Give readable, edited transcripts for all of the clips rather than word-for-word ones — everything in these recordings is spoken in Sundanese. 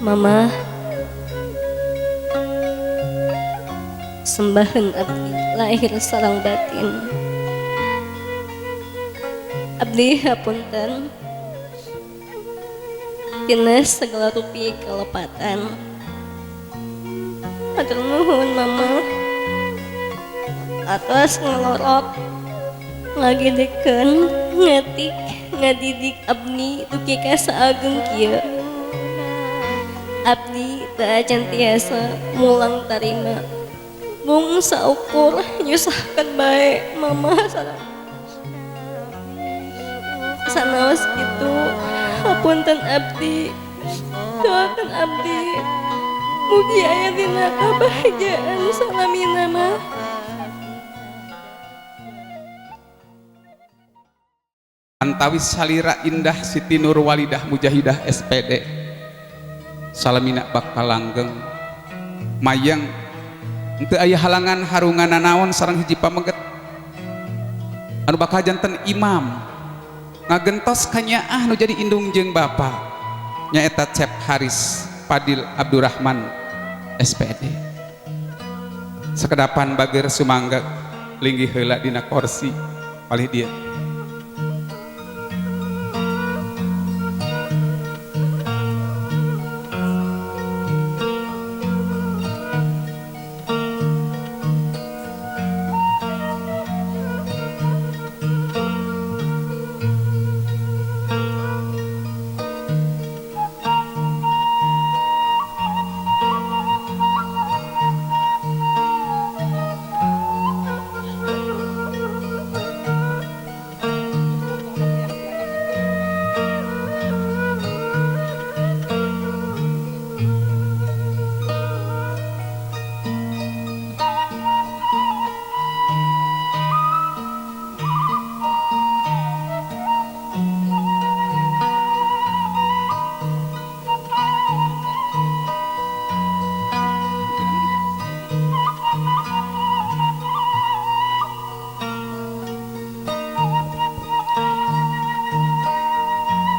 Mama, sembahan abdi lahir sarang batin. Abdi hapunten tina segala rupi kelepatan. Hatur nuhun Mama atas ngelorot ngagedekeun ngatik ngadidik abdi dugi ka saageng kieu. Abdi teu acan tiasa mulang tarima mung saukur nyusahkeun bae Mama sareng sanaos kitu. Hapunten abdi, doakeun abdi mugi aya dina kabahagiaan salamina mah. Antawis salira Indah Siti Nurwalidah Mujahidah SPD salamina bakal langgeng mayang henteu aya halangan harungan nanaon sareng hiji pameget anu bakal janten imam ngagentos kanyaah nu jadi indung jeung bapa nyaeta Cep Haris Padil Abdurrahman SPD. Sekedapan bager sumangga linggih heula dina kursi palih dieu.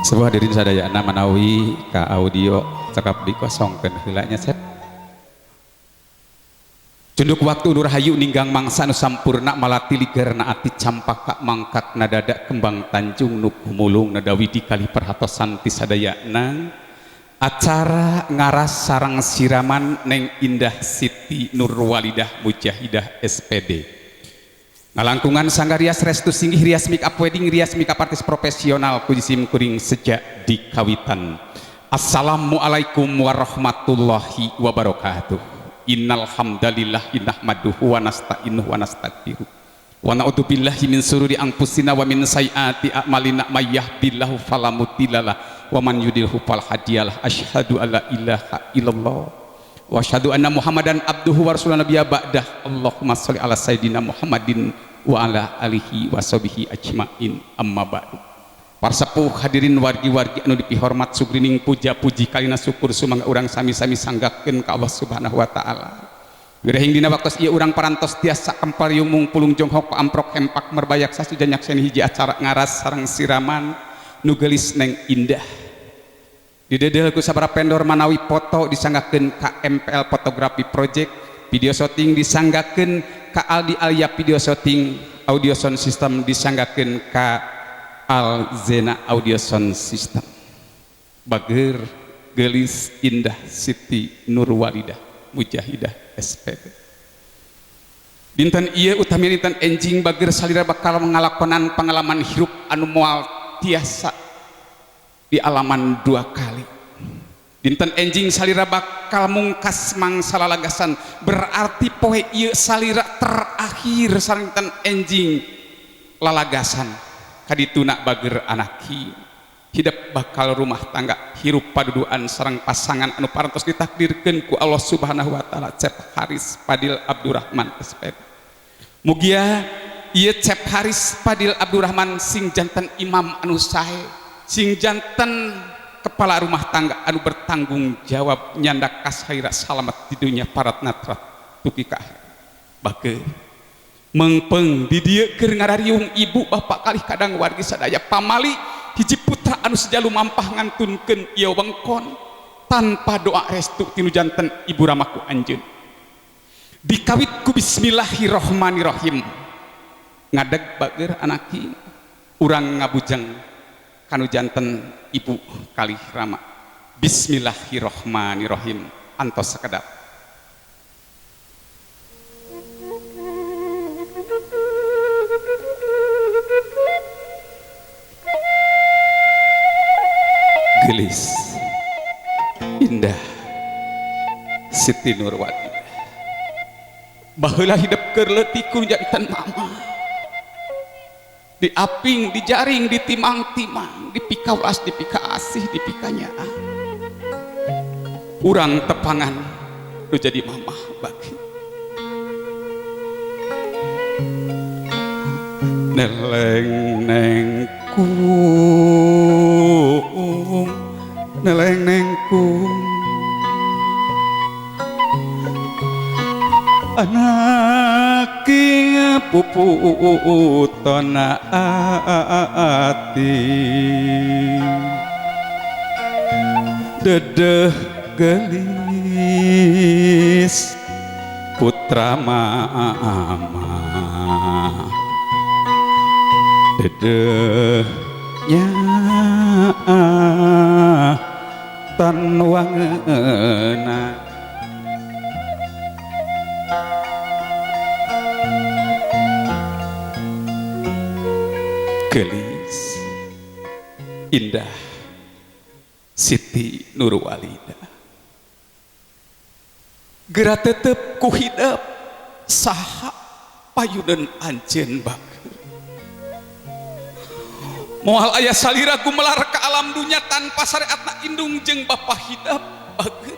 Sebuah hadirin sadayana manawi ka audio cekap dikosongkeun heula nya Sep. Cunduk waktu nur hayu ninggang mangsa nu sampurna malati ligerna ati campaka mangkak nadada kembang tanjung nu kumulung nadawidi kali perhatosan ti sadayana acara ngaras sarang siraman Neng Indah Siti Nurwalidah Mujahidah SPD. Ngalangkungan sanggar rias restu singgih rias make up wedding rias make up artis profesional kujisim kuring sejak di kawitan. Assalamualaikum warahmatullahi wabarakatuh. Innal hamdalillah nahmaduhu wa nasta'inuhu wa nastaghfiruh. Wa na'udzubillahi min sururi anfusina wa min sayyiati a'malina may yahdihillahu fala mudhillalah wa man yudlilhu fala hadiyalah. Asyhadu alla ilaha illallah wa asyhadu anna Muhammadan abduhu wa rasuluhu nabiyya ba'dah. Allahumma sholli ala sayidina Muhammadin wa ala alihi wa sahbihi ajmain. Amma ba'du. Para sepuh hadirin wargi-wargi anu dipihormat sugrining puja-puji kalina syukur sumangga urang sami-sami sanggakeun ka Allah Subhanahu wa taala. Wirahing dina waktos ieu urang parantos tiasa kempal yumung pulung jonghok amprok hempak merbayak sasuja nyakseni hiji acara ngaras sareng siraman nu geulis Neng Indah. Didedel ku sabaraha vendor manawi foto disanggakeun ka MPL Fotografi Project, video shooting disanggakeun ka Aldi Alia video shooting, audio sound system disanggakeun ka Al Zena audio sound system. Bager geulis Indah Siti Nurwalidah Mujahidah SPD. Dinten ieu utami dinten enjing bager salira bakal ngalakonan pengalaman hirup anu moal tiasa di alaman dua kali. Dinten enjing salira bakal mungkas mangsa lalagasan, berarti poe ieu salira terakhir sareng dinten enjing lalagasan kadituna bager anaki hidup bakal rumah tangga hirup paduduan sareng pasangan anu parantos ditakdirkeun ku Allah Subhanahu wa taala Cep Haris Padil Abdurrahman SPD. Mugia ieu Cep Haris Padil Abdurrahman sing janten imam anu sae, sing janten kepala rumah tangga anu bertanggung jawab nyandak kasaira salamet di dunia parat natra tuki ka bage mengpeng di dieu keur ngarariung ibu bapak kalih kadang wargi sadaya pamali hiji putra anu sejalu mampah ngantunkeun ieu wengkon Tanpa doa restu tinu janten ibu ramaku anjeun. Dikawit ku bismillahirrahmanirrahim. Ngadeg bager anaki urang ngabujeng kanu janten ibu kalih rama. Bismillahirrahmanirrahim. Antos sakedap. Gelis indah Siti Nurwati baheula hidep keur leutik ku janten mama diaping dijaring ditimang-timang dipikaulas dipikaasih dipikanyaah urang tepangan nu jadi mamah bagi neleng neng kung neleng nengkung anak puputona ati dedeh gelis putra mama dedeh nyaah tan wangeuna gelis indah Siti Nurwalida geura tetep ku hidep saha payuneun anjeun bager moal aya salira gumelar ka alam dunya tanpa syariatna indung jeung bapa hidep bager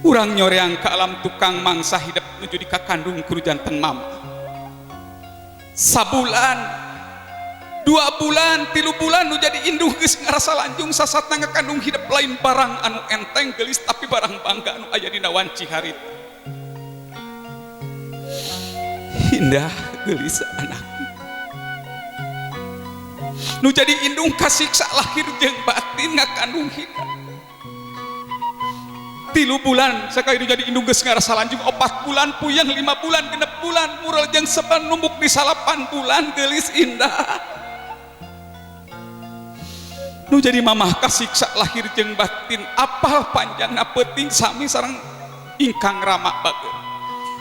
urang nyoreang ka alam tukang mangsa hidep nuju di kakandung ku janten mama sabulan 2 bulan 3 bulan nu jadi induh geus ngarasa lanjung sasatna ngakandung hidep lain barang anu enteng geulis tapi barang bangga anu aya dina wanci harita indah geulis anak nu jadi indung kasiksa lahir jeung batin ngakandung hidep 3 bulan sakali nu jadi indung geus ngarasa lanjung 4 bulan puyeng 5 bulan 6 bulan mural jeung seban numbuk di 8 bulan geulis indah nu jadi mamah kasiksa lahir jeung batin apal panjangna peuting sami sareng ingkang rama bager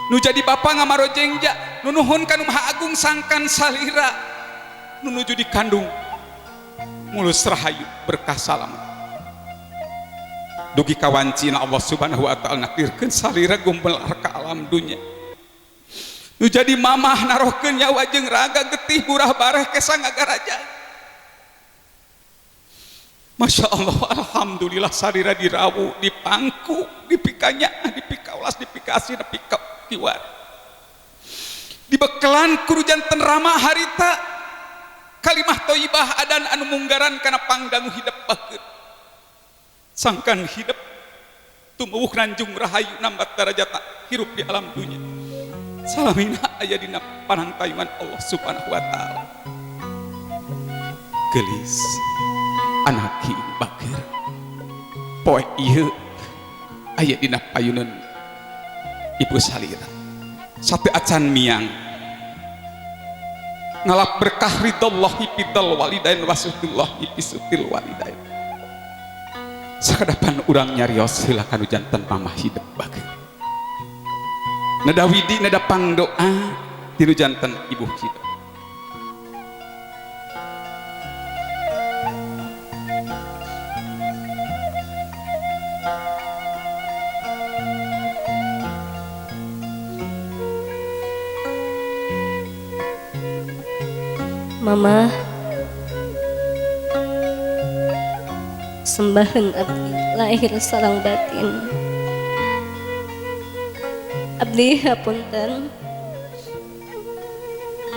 nu jadi bapa ngamarojengja nu nuhun ka nu Maha Agung sangkan salira nu nuju dikandung mulus rahayu berkah salamet dugi kawancina Allah Subhanahu wa taala nakdirkeun salira gumelar ka alam dunya nu jadi mamah narohkeun nyawa jeung raga getih burah bareh kesa ngagaraja. Masya Allah, alhamdulillah salira dirawu, dipangku, dipikanya, dipikaulas, dipikasih, dipikakiwar dibekelan kudu janten rama harita kalimah thayyibah adan anu munggaran kana pangdangu hidep bager sangkan hidep tumuwuh ranjung rahayu nambat darajatna hirup di alam dunya salamina aya dina panangtayungan Allah Subhanahu wa taala. Gelis anaki bager poe ieu aya dina payuneun ibu salira sate acan miang ngalap berkah ridallahi fidal walidain wasudillahi bisutil walidain sakadapan urang nyarios heula kanu janten mamah hidep bager nada widi nada pangdoa tinu janten ibu hidep. Mama sembahan abdi lahir sarang batin abdi hapunten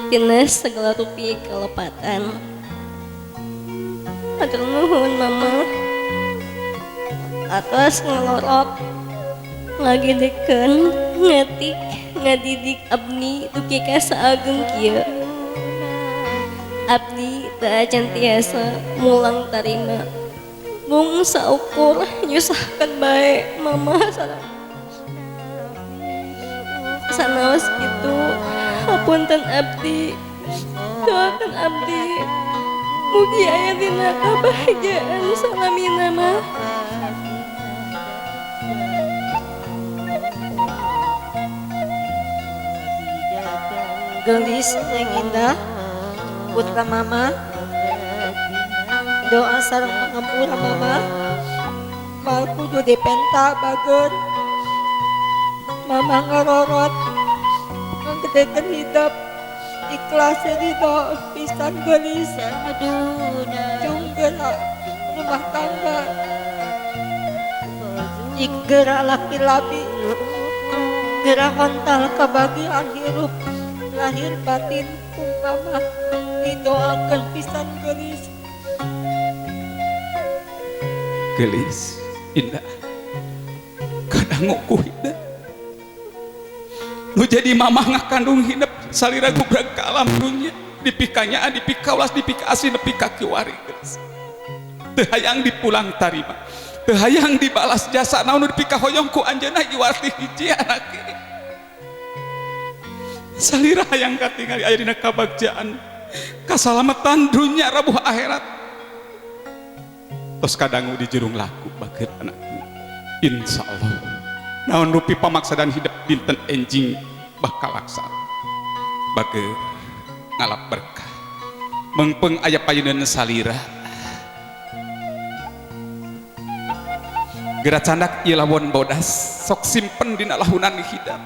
tina segala rupi kelepatan hatur nuhun mama atas ngalorok ngagedekeun ngatik ngadidik abdi dugi ka saageng kieu. Abdi teu acan tiasa mulang tarima Mung saukur nyusahkeun bae mama sanaos kitu. Hapunten abdi, doakan abdi mugi aya dina kabahagiaan salamina mah. Gelis Neng Indah, putra mama, doa sareng pangampura mama, mal kudu dipenta bager, mama ngarorot, nggedekeun hidep, ikhlas ridho pisan gelis, jung geura rumah tangga, geura laki-laki, geura hontal kebahagiaan hirup. Lahir batin ku mama didoakan pisan gelis. Gelis indah kadangu ku hidep nu jadi mamah ngakandung hidep salira gubrag ka alam dunya dipikanya dipikaulas dipikasih nepi ka kiwari gelis teu hayang dipulang tarima teu hayang dibalas jasa naon nu dipikahoyong ku anjeunna iwarti hiji anak. Salira hayang katingali aya dina kabagjaan kasalamatan dunya rabuh akhirat tos kadangu di jurung laku bager anakku. Insyaallah naon rupi pamaksadan hidup dinten enjing bakal laksana bager ngalap berkah mengpeng aya payuneun salira geura candak ieu lawon bodas sok simpen dina lahunan hidap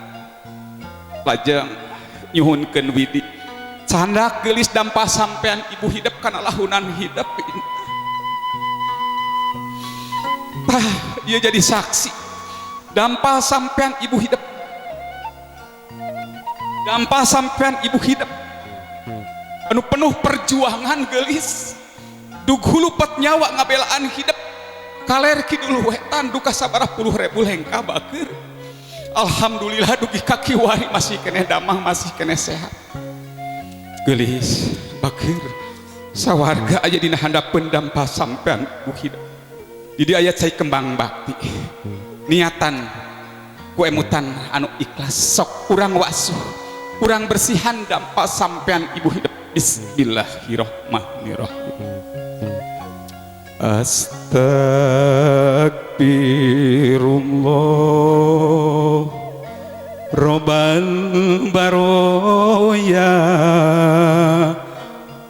lajeng nyuhunkeun widi candak geulis dampa sampean ibu hidep kana lahunan hidep. Tah ieu jadi saksi dampa sampean ibu hidep, dampa sampean ibu hidep anu penuh perjuangan geulis dug hulupet nyawa ngabelaan hidep kaler kidul wetan duka sabaraha puluh ribu lengkah bager. Alhamdulillah dugi kaki wari masih keneh damang masih keneh sehat. Geulis bager sawarga aya dina handapeun dampa sampean ibu hidep. Di dieu aya cai kembang bakti niatan ku emutan anu ikhlas sok urang wasuh urang bersihan dampa sampean ibu hidep. Bismillahirrahmanirrahim. Astagfirullah Robbal baroya,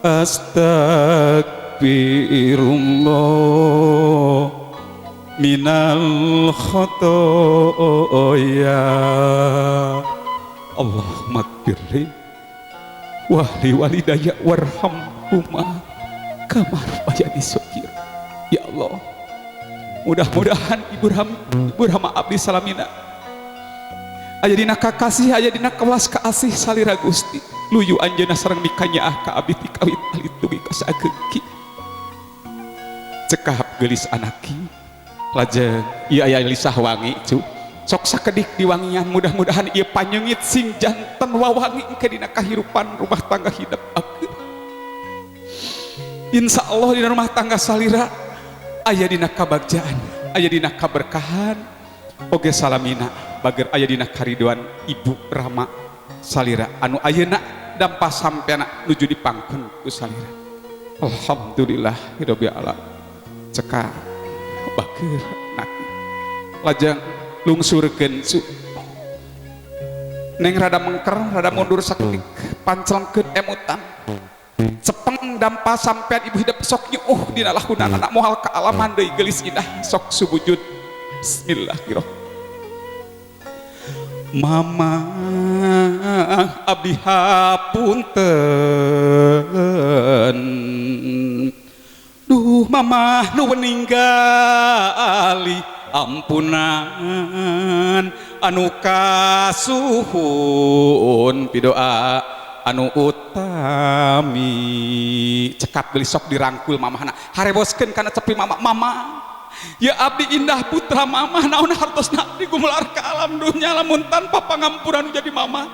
astagfirullah minal khotoya. Allahumma gfirli wa li walidayya warhamhuma kama rabbayani shaghira. Ya Allah, mudah-mudahan Ibu Rahma abdi salamina aya dina kakasih, aya dina kawelas kaasih salira Gusti. Luyu anjeunna sareng mikanyaah ka abdi ti kawit alit dugi ka saageuki. Cekap geulis anaki lajeng ieu aya lisah wangi cu. Sok sakedik diwangian, mudah-mudahan ieu panyeungit sing janten wawangi engke dina kahirupan rumah tangga hidep akeun. Insya Allah dina rumah tangga salira aya dina kabagjaan, aya dina kaberkahan, oge salamina bager aya dina kariduan Ibu Rama salira anu ayeuna dampa sampeana nuju dipangkon ku salira. Alhamdulillah hirabbil alamin. Cekap bager naki lajeng lungsurkeun su neng rada mengker rada mundur sakedik pancelengkeun emutan cepeng dampa sampean ibu hidep sok nyuuh dina lahunan anak moal ka alaman deui geulis indah sok subujud. Bismillahirrahmanirrahim. Mama abdi hapunten, duh mama nu ninggali ampunan anu kasuhun pidoa anu utami. Cekap geulis sok dirangkul mamahna hareboskeun kana cepi mama. Mama ya abdi indah putra mama naon hartosna abdi gumelar ka alam dunya lamun tanpa pangampuran jadi mama.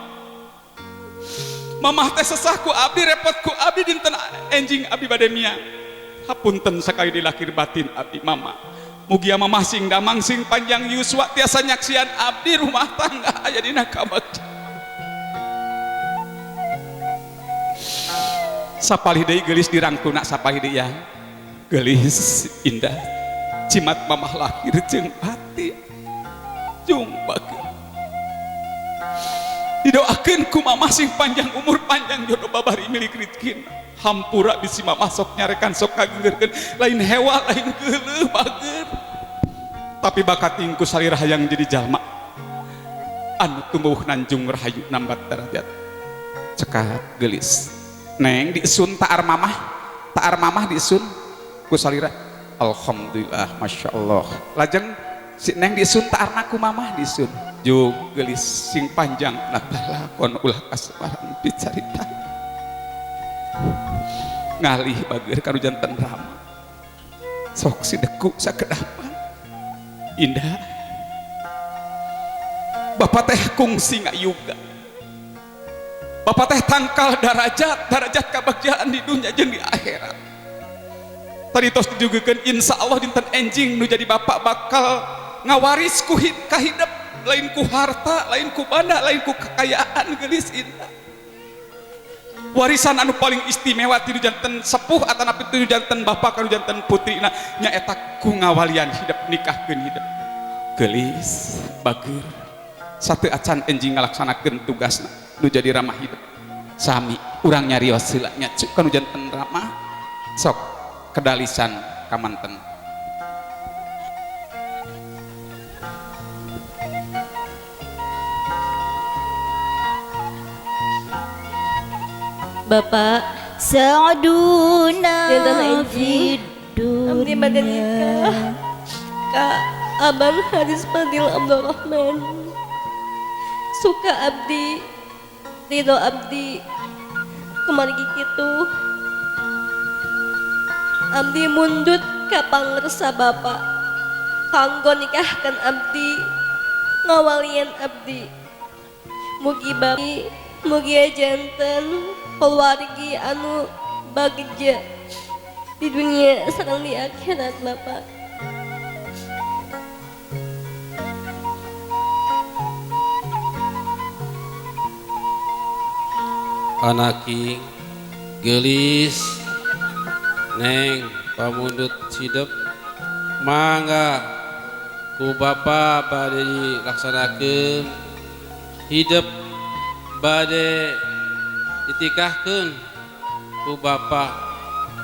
Mamah teh sesah ku abdi, repot ku abdi dinten enjing abdi bade mia. Hapunten sakali dilakir batin abdi mama. Mugia mamah sing damang sing panjang yuswa tiasa nyaksian abdi rumah tangga aya dina kabagja. Sapalih deui geulis dirangkuna sapalih deui ya. Geulis indah cimat mamah lahir jeung hati jung bager. Didoakeun ku mamah sing panjang umur panjang jodoh babari milik rezeki. Hampura bisi mamah sok nyarekan sok kageunggeurkeun lain hewa lain geuleuh bager. Tapi bakat tingku salira hayang jadi jalma anu tumbuh nanjung rahayu nambat darajat. Cekap geulis. Neng diisun taar mamah diisun ku salira. Alhamdulillah masya Allah. Lajeng si neng diisun taarna ku mamah diisun. Jung geulis sing panjang lakon ulah kasebaran dicarita. Ngalih bager kanu janten rama. Sok sideku sakedapan. Indah. Bapak teh kungsi ngayuga. Bapak teh tangkal darajat, darajat kabagjaan di dunia jeung di akhirat. Tadi tos dijugekeun insyaallah dinten enjing nu jadi bapak bakal ngawaris ku kahidep, lain ku harta, lain ku banda, lain ku kekayaan geulis indah. Warisan anu paling istimewa ti janten sepuh atanapi ti janten bapak kanu janten putrina nyaeta ku ngawalian hidup nikahkeun hidup. Geulis bager satu acan enjing ngalaksanakeun tugasna nu jadi ramah hidup. Sami urang nyarios heula nya kanu janten ramah sok kedalisan kamanten. Bapak Sa'duna fid dunya abdi nikah ka Abang Haris Fadil Abdurrahman. Suka abdi ridho abdi kumargi kitu abdi mundut ka pangersa bapak kanggo nikahkan abdi ngawalian abdi. Mugi babi mugi janten keluargi anu bagja di dunia sareng di akhirat bapak. Anaki geulis neng pamundut sidep mangga ku bapa bade dilaksanakeun hidup bade ditikahkeun ku bapa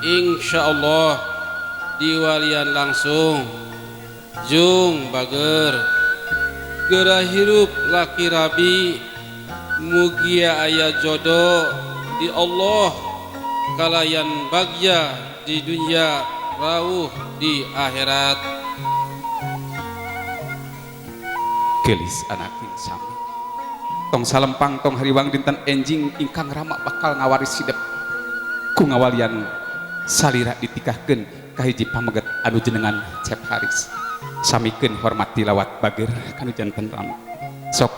insyaallah diwalian langsung. Jung bager geura hirup laki rabi mugia aya jodoh di Allah kalayan bagja di dunia rauh di akhirat. Geulis anakin sami tong salempang tong hariwang dinten enjing ingkang rama bakal ngawaris hidup ku ngawalian salira ditikahkeun ka hiji pameget anu jenengan Cep Haris. Samikeun hormat tilawat bager kanu janten rama. Sok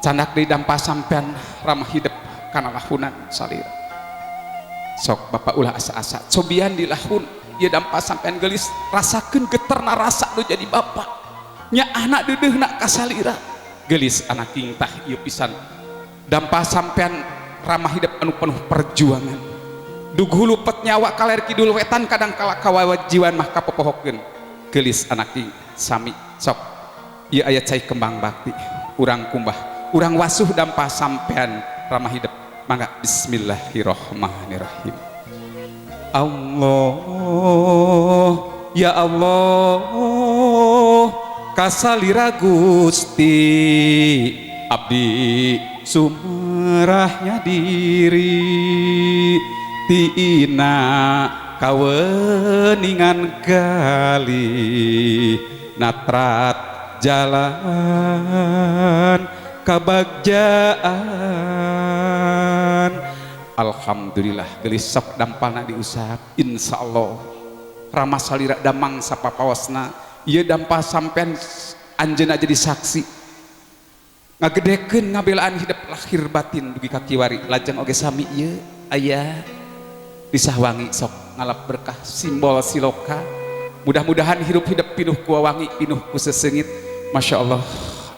candak deui dampa sampean ramah hidup kana lahunan salira. Sok bapak ulah asa-asa cobian di lahun ieu dampa sampean geulis rasakeun geterna rasa nu jadi bapak nya anak deudeuhna ka salira. Geulis anak king tah ieu pisan dampa sampean ramah hidup anu penuh perjuangan. Duguh lupet nyawa kaler kidul wetan kadang kala kawajiwan mah kapopohokeun. Geulis anak king sami sok ieu aya cai kembang bakti urang kumbah urang wasuh dampa sampean ramah hidup. Mangga bismillahirrahmanirrahim. Allah ya Allah kasalira Gusti abdi sumerahnya diri tiina kaweningan gali natrat jalan kabagjaan. Alhamdulillah geulis sok dampalna diusap insyaallah ramah salira damang sapapawasna ieu dampa sampean anjeunna jadi saksi ngagedekeun ngabelaan hidup lahir batin dugi ka kiwari. Lajeng oge sami ieu aya disahwangi sok. ngalap berkah simbol siloka. Mudah-mudahan hirup hidup pinuh ku wangi pinuh ku sesengit. Masya Allah,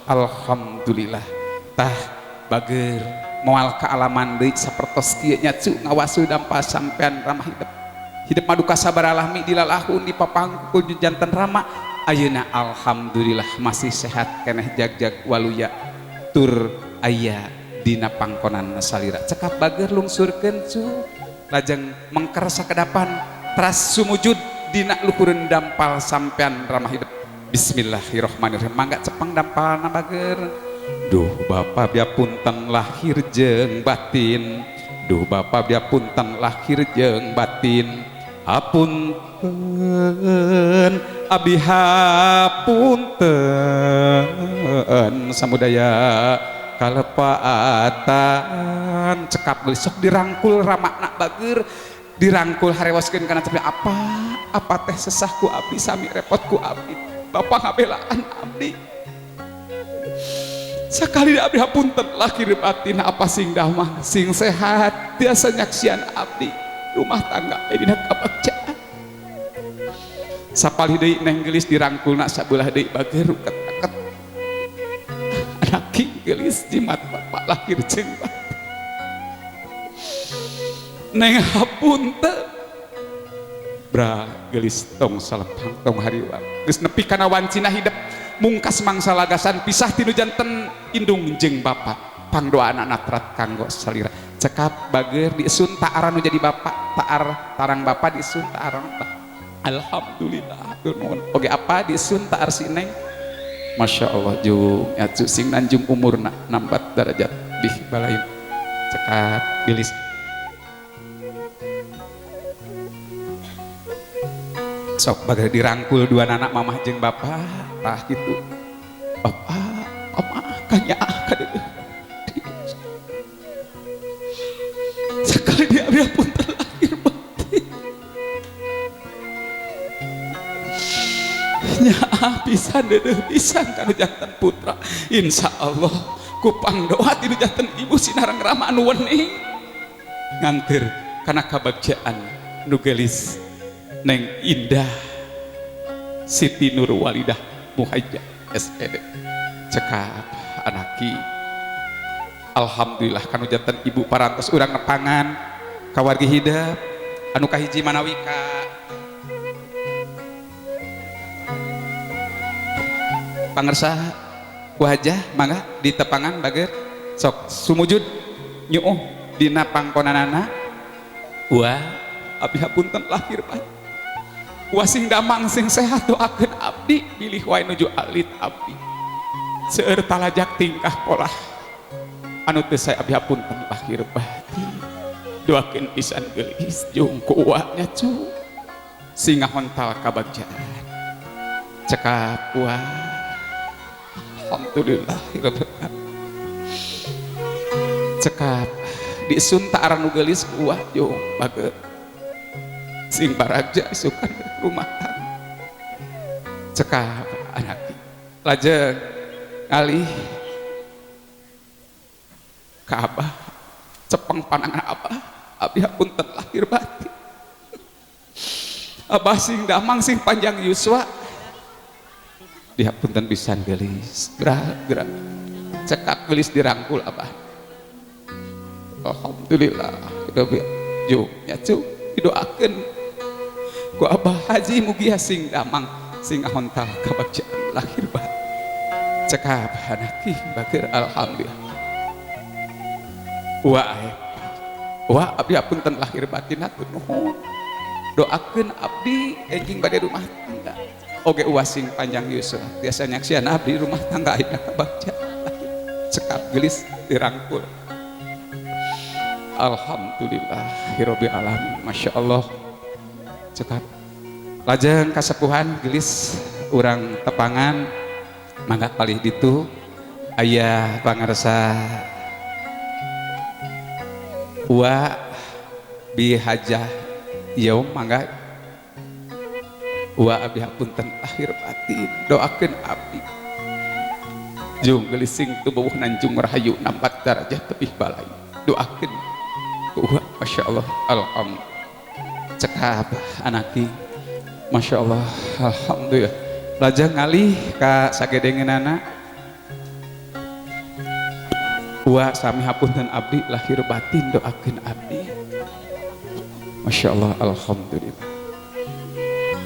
alhamdulillah. Tah bager moal kaalaman deui sapertos kieu nya cu ngawasu dampal sampean ramah hidup. Hidup maduka sabaralahmi dilalahun dipapangku janten rama. Ayeuna alhamdulillah masih sehat keneh jag-jag waluya tur aya dina pangkonan salira. Cekap bager lungsurkeun cu lajeng mengker sakedapan teras sumujud dina luhureun dampal sampean ramah hidup. Bismillahirrahmanirrahim. Mangga cepeng dampalna bager. Duh bapa biapunten lahir jeung batin. Duh bapa biapunten lahir jeung batin. Hapunten abi hapunten samudaya kalepatan. Cekap geus sok dirangkul ramakna bager, dirangkul harewaskeun kana tapi apa apa teh sesah ku abdi sami repot ku abdi. Bapak ngabelaan abdi. Sakali abdi hapunten lahir batin apa sing damah sing sehat tiasa nyaksian abdi rumah tangga dina kabagjaan. Sapalih deui neng geulis dirangkulna sabelah deui bager ruket-raket. Anaki geulis jimat bapak lahir jeung batin. Neng hapunten bra geulis tong salepang tong hariwang. Geus nepi kana wancina hidep mungkas mangsa lagasan pisah tinu janten indung jeung bapa. Pangdoana natrat kanggo salira. Cekap bager diisun ta'aran nu jadi bapak, ta'ar tarang bapa diisun ta'aran. Alhamdulillah hatur nuhun. Oge apa diisun ta'ar si neng. Masya Allah jung atuh sing nanjung umurna nambat darajat bih balain. Cekap gelis. Sok bager dirangkul dua anak mamah jeung bapa tah kitu. Bapak, mama kanyaah kadeudeuh. Sekali dia pun terlahir batin. Nyaah pisan deudeuh pisan kana janten putra. Insyaallah ku pangdoa tinu janten ibu sinareng rama anu wening. Nganteur kana kabagjaan nu geulis Neng Indah Siti Nur Walidah Muhajjah SPD. Cekap anaki. Alhamdulillah kanu janten ibu parantos urang nepangan kawargi hidep anu kahiji manawi ka pangersa wajah mangga di tepangan bager sok sumujud nyuuh dina pangkonanana. Wah abdi hapunten lahir batin. Wah sing damang sing sehat doakeun abdi bilih wae nuju alit abdi. Seueur talajak tingkah polah anu teu sae abdi hapunten lahir batin. Doakeun pisan geulis jeung ku uaknya cu sing ngahontal kabagjaan. Cekap wah alhamdulillah. Cekap diisun ta'aran nu geulis ku uak jeung bager sing baragja isukan rumah tangga. Cekap anak lajeng ngalih ka abah cepeng panangan abah abdi hapunten lahir batin. Abah sing damang sing panjang yuswa dihapunten pisan geulis gerak gerak cekap geulis dirangkul abah. Alhamdulillah jung nya cu didoakeun ku abah haji mugia sing damang sing ahontal kabagjaan lahir batin. Cekap anaki bager alhamdulillah. Wa wa abdi hapunten lahir batin hatur nuhun. Doakeun abdi enjing bade rumah tangga. Oge uwa sing panjang yuswa tiasa nyaksian abdi rumah tangga ayeuna kabagjaan. Cekap geulis dirangkul. Alhamdulillah hirabbil alamin. Masya Allah. Cekap lajeng kasepuhan gelis urang tepangan mangga palih ditu aya pangarsa wa bi hajah yaum mangga wa abdi hapunten lahir batin doakeun abdi jung gelis sing tubuh nanjung rahayu nampat darajah tebih balai doakeun wa masya Allah alhamdulillah. Cekap anaki. Masya Allah, alhamdulillah. Lajeng ngalih ka sagedengeunana. Wa sami hapunten abdi lahir batin doakeun abdi. Masya Allah, alhamdulillah.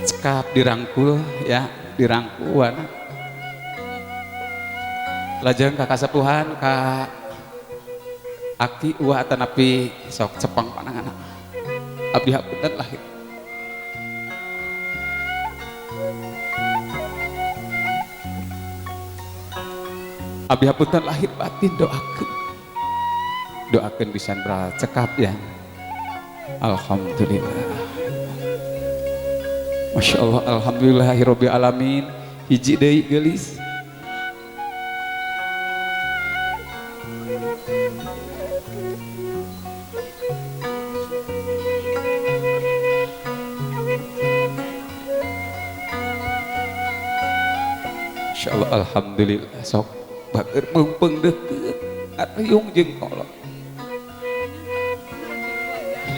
Cekap dirangkul ya, dirangkul wana. Lajeng ka kasepuhan ka aki uwa atanapi sok cepang panangan. Abdi hapunten lahir. Abdi hapunten lahir batin doakeun. Doakeun pisan bra cekap ya. Alhamdulillah. Masya Allah, alhamdulillahirabbil alamin. Hiji deui geulis. Masya Allah, alhamdulillah. Sok bager meungpeung deukeut ngariung jeung kolot.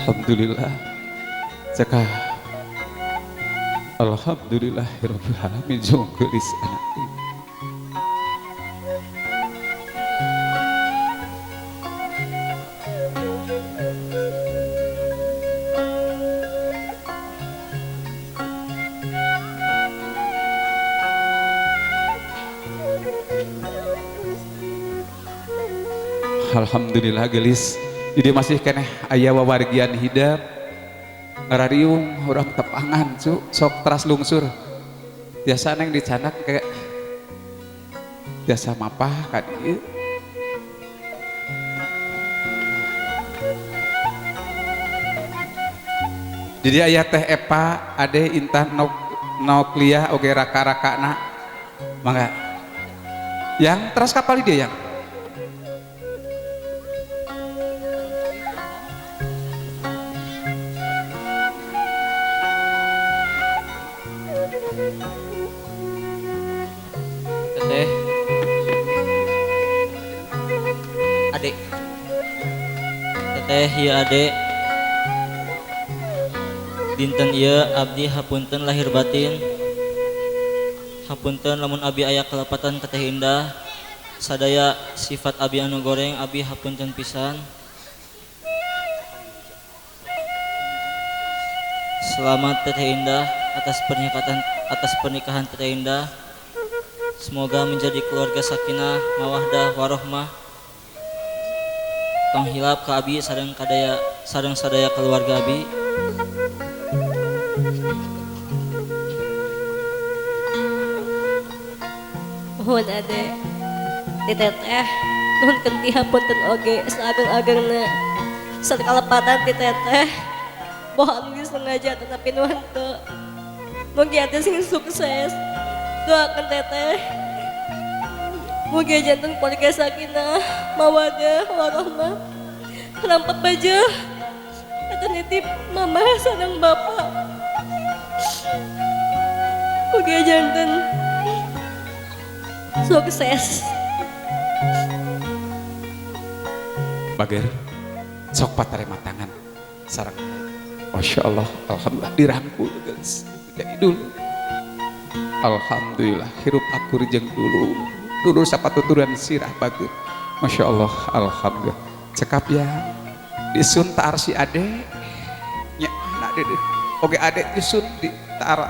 Alhamdulillah. Cekah. Alhamdulillahirabbil alamin jeung geulis anak. Alhamdulillah gelis. Jadi masih keneh aya wawargian hidep ngarariung urang tepangan cu sok teras lungsur. Biasa neng dicanak kayak biasa mapah ka dieu. Jadi aya teh Epa, Ade Intan Noklia oge raka-rakana. Mangga. Yang teras kapal dia yang. Teteh, adek, teteh ieu adek, dinten ieu abdi hapunten lahir batin, hapunten lamun abi aya kelepatan ka Teh Indah, sadaya sifat abi anu goreng abi hapunten pisan. Selamat Teteh Indah atas pernikahan Teteh Indah. Semoga menjadi keluarga sakinah, mawaddah, warohmah. Tong hilap ka abi sareng kadaya sareng sadaya keluarga abi. Nuhun ade. Ti teteh nuhun kenti hapunten oge saageng-agengna. Sakalepatan ti teteh. Boh abdi sengaja tetapi nuhun teu. Mugi ate sing sukses. Doakan teteh. Mugi janten keluarga sakinah, mawaddah, warohmah. Rampat baju. Eta nitip mama sareng bapak. Mugi janten sukses. Bager sok patarema tangan sareng. Masya Allah, alhamdulillah dirangkul guys. Jadi dulu. Alhamdulillah hirup akur jeung dulu. Dulu sapatuturan sirah bager. Masya Allah, alhamdulillah. Cekap ya. Disun taar si ade. Nya anak dede. Oge ade disun di taar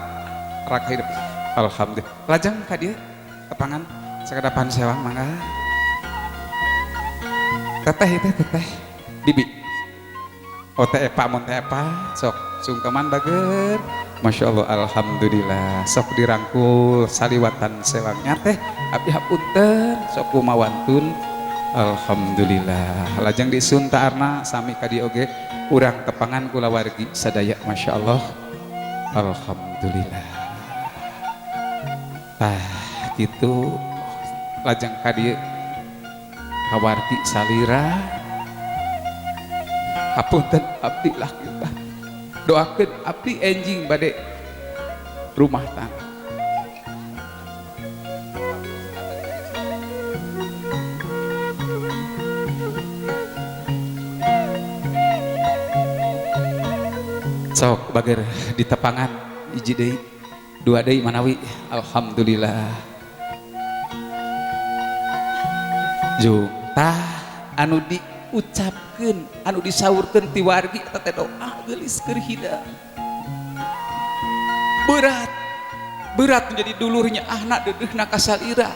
raka hidup. Alhamdulillah. Lajeng ka dieu tepangan sakadapan sewang mangga. Teteh itu teteh bibi. Oh teh Epa mun teh Epa sok sungkeman bager. Masya Allah, alhamdulillah. Sok dirangkul saliwatan sewangnya teh abdi hapunten sok kumawantun. Alhamdulillah. Lajeng disun taarna sami ka dieu oge urang tepangan kulawargi sadaya. Masya Allah, alhamdulillah. Tah kitu lajeng ka dieu kawargi salira. Hapunten abdi lahir batin. Doakeun abdi enjing bade rumah tangga. Sok bager di tepangan hiji deui dua deui manawi alhamdulillah. Jung tah anu diucapkeun anu disaurkeun ti wargi eta teh doa geulis keur hidang. Berat berat menjadi dulurnya ahna deudeuhna kasalira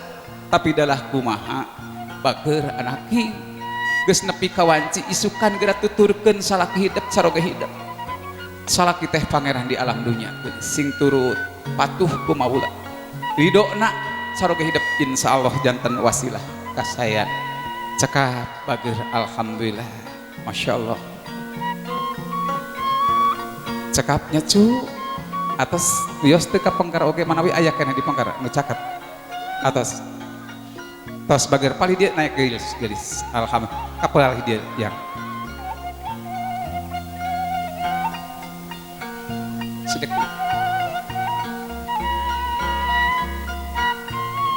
tapi dalah kumaha bager anaki geus nepi ka wanci isukan geura tuturkeun salaki hidep saroge hidep. Salaki teh pangeran di alam dunya sing turut patuh ku maula ridona saroge hidep insyaallah janten wasilah kasayan cekap bager alhamdulillah masyaallah cekapnya cu atas wios teu ka pengkar oge manawi aya keneh di pengkar nu caket atas tos bager palih dia naik gelis gelis alhamdulillah kapalih dia yang sedek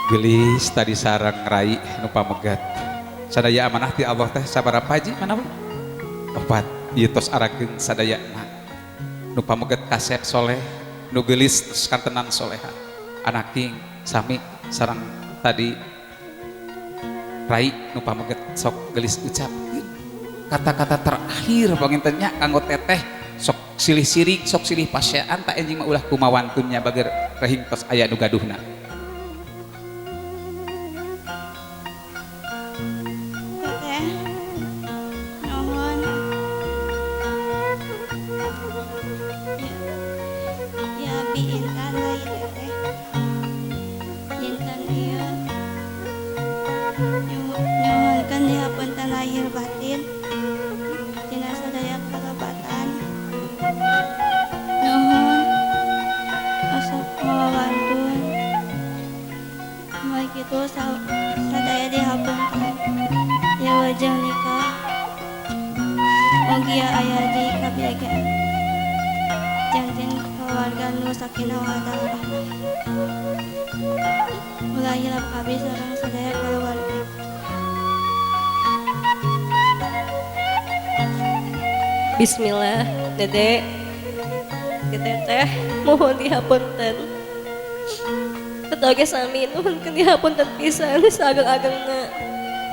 gelis tadi sarang rai nu pamegat sadaya amanah ti Allah teh sabaraha haji manawi opat ieu tos arageung sadayana nu pamegat kasep soleh nu geulis tos kantenan soleha anaking sami sarang tadi rai nu pamegat sok geulis ucapkeun kata-kata terakhir panginten nya kanggo teteh sok silih sirik sok silih pasean tak enjing mah ulah kumawantunnya bager rehing tos aya nu gaduhna. Teteh nuhun ya abi Intan deui teteh Intan ieu nyuhunkeun dihapunten lahir batin dina sadaya kalepatan. Nuhun osok mawawantun moal kitu sadaya dihapunten ya wajah nikah mugia aya di kabiagaan janten keluarga nu sakinah mawaddah warahmah ulah hilap abi sareng sadaya keluarga. Bismillah dede teteh mohon dihapunten teteh oge sami nuhunkeun dihapunten pisan saageng-agengna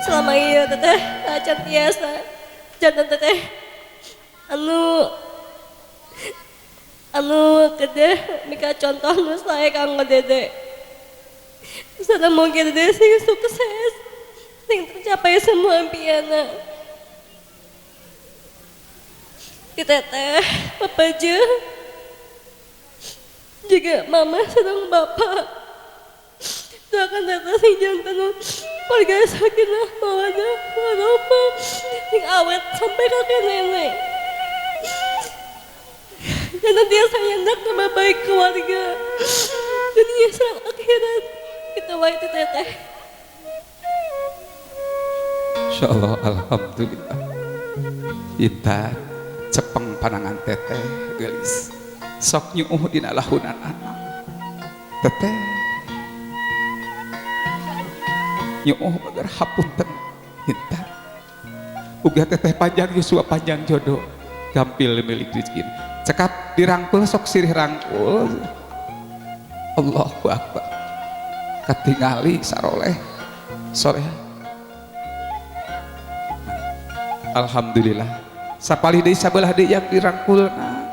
selama ieu teteh acan tiasa janten teteh anu anu kedeh mika contoh nu sae kanggo dede sana mungkin dede sing sukses sing tercapai semua impianna. Di teteh, papa je, juga mama sedang bapak. Doakan teteh sing janten keluarga sakinah mawaddah warahmah sing awet sampai kakek nenek. Dan nanti saya hendak tambah baik keluarga dunia serang akhirat. Kita wae teteh. Insyaallah alhamdulillah. Intan cepeng panangan teteh gelis sok nyuuh dina lahunan anak teteh nyuuh bagar hapunten Intan uga teteh panjang yuswa panjang jodoh gampil milik rezeki cekap dirangkul sok sirih rangkul Allahu akbar katingali saroleh soleh alhamdulillah. Sapalih deui sabelah deui yang dirangkulna.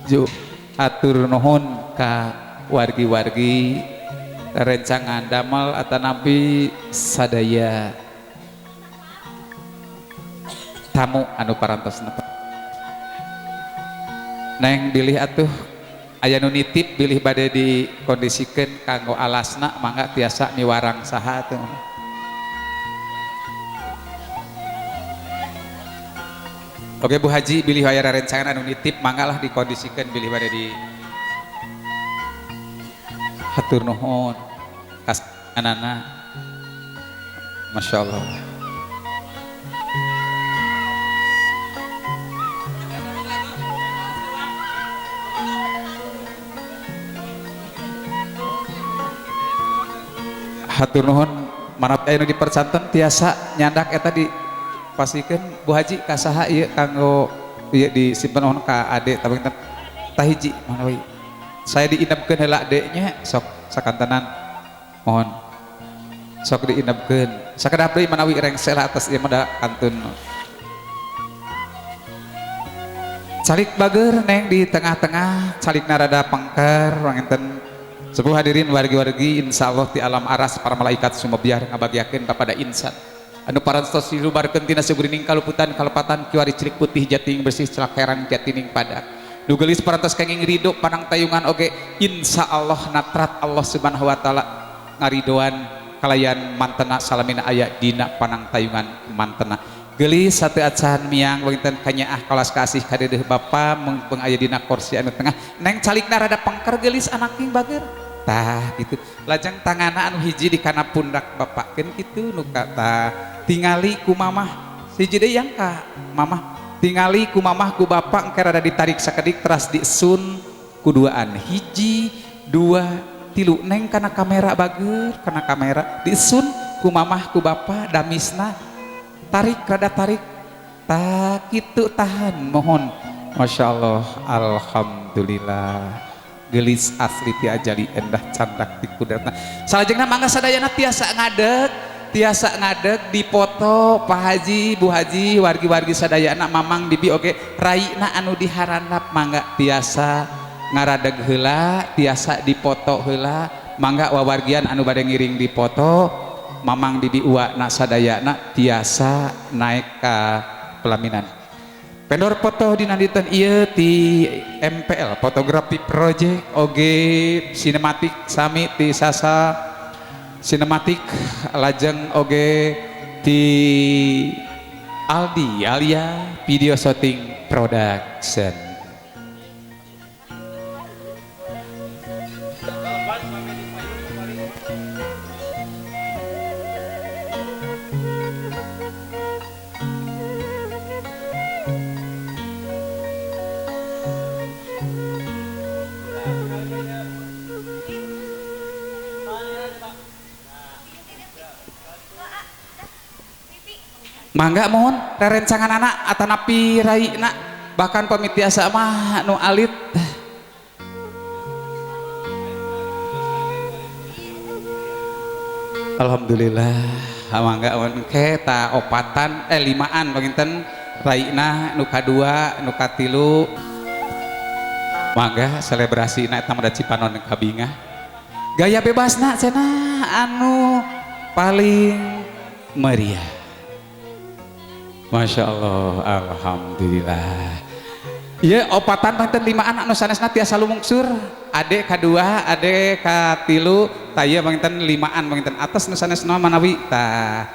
Ju atur nuhun ka wargi-wargi rencangan damel atanapi sadaya tamu anu parantos nepang. Neng bilih atuh aya nu nitip bilih bade dikondisikeun kanggo alasna mangga tiasa miwarang saha atuh. Oke Bu Haji bilih aya rencangan anu nitip mangga lah dikondisikeun bilih bade di hatur nuhun kas anana masyaallah. Hatur nuhun manap aya nu dipercanten tiasa nyandak eta di pasikeun Bu Haji ka saha ieu kanggo ieu disimpen nuhun ka ade tapi Tah hiji manawi. Saya diinapkeun heula adeknya sok sakantenan. Mohon. Sok diinapkeun. Sakedap deui manawi rengse lah atas ieu mah da kantun. Calik bager neng di tengah-tengah, calikna rada pengker panginten. Sepuh hadirin wargi-wargi insyaallah ti alam aras para malaikat sumebiar ngabagiakeun kepada insan. Anu parantos dilubarkeun tina sagurining kaluputan kalepatan kiwari cilik putih jating bersih celakerang jatining padak. Nu geulis parantos kenging ridho panang tayungan oge insyaallah natrat Allah Subhanahu wa taala ngaridoan kalayan mantena salamina aya dina panang tayungan mantena. Geulis satu acan miang wonten kanyaah kalas kasih ka deudeuh bapa mengpeng aya dina kursi anu tengah. Neng calikna rada pengker geulis anaking bager. Tah gitu. Lajeng tangana anu hiji di kana pundak bapak keun kitu nu kata tingali ku mamah hiji deui yang ka mamah tingali ku mamah ku bapak engke rada ditarik sakedik teras disun kuduaan hiji dua tilu neng kana kamera bager kana kamera disun ku mamah ku bapak damisna tarik rada tarik tak kitu tahan mohon. Masya Allah, alhamdulillah gelis asli ti ajali endah candak ti kudatna. Salajengna mangga sadayana tiasa ngadeg dipoto Pak Haji, Bu Haji, wargi-wargi sadayana mamang bibi oge raina anu diharandap mangga tiasa ngaradeg heula, tiasa dipoto heula, mangga wawargian anu bade ngiring dipoto mamang bibi uakna sadayana tiasa naik ka pelaminan. Vendor foto dina dinten ieu ti MPL Fotografi Project oge sinematik sami ti Sasa Sinematik lajeng oge ti Aldi Alia Video Shooting Production. Mangga mohon rerencangan anak atanapi raina bahkan pamit tiasa mah nu alit. Alhamdulillah mangga mohon ke ta opatan limaan panginten raina nu kadua nu katilu. Mangga selebrasi na eta mah da Cipanon kabingah. Gaya bebasna cenah anu paling meriah. Masya Allah, alhamdulillah. Iya, opatan panten limaan anu sanesna tiasa lumungsur. Ade kadua, ade katilu, tah ieu panginten limaan panginten atas nu sanesna manawi tah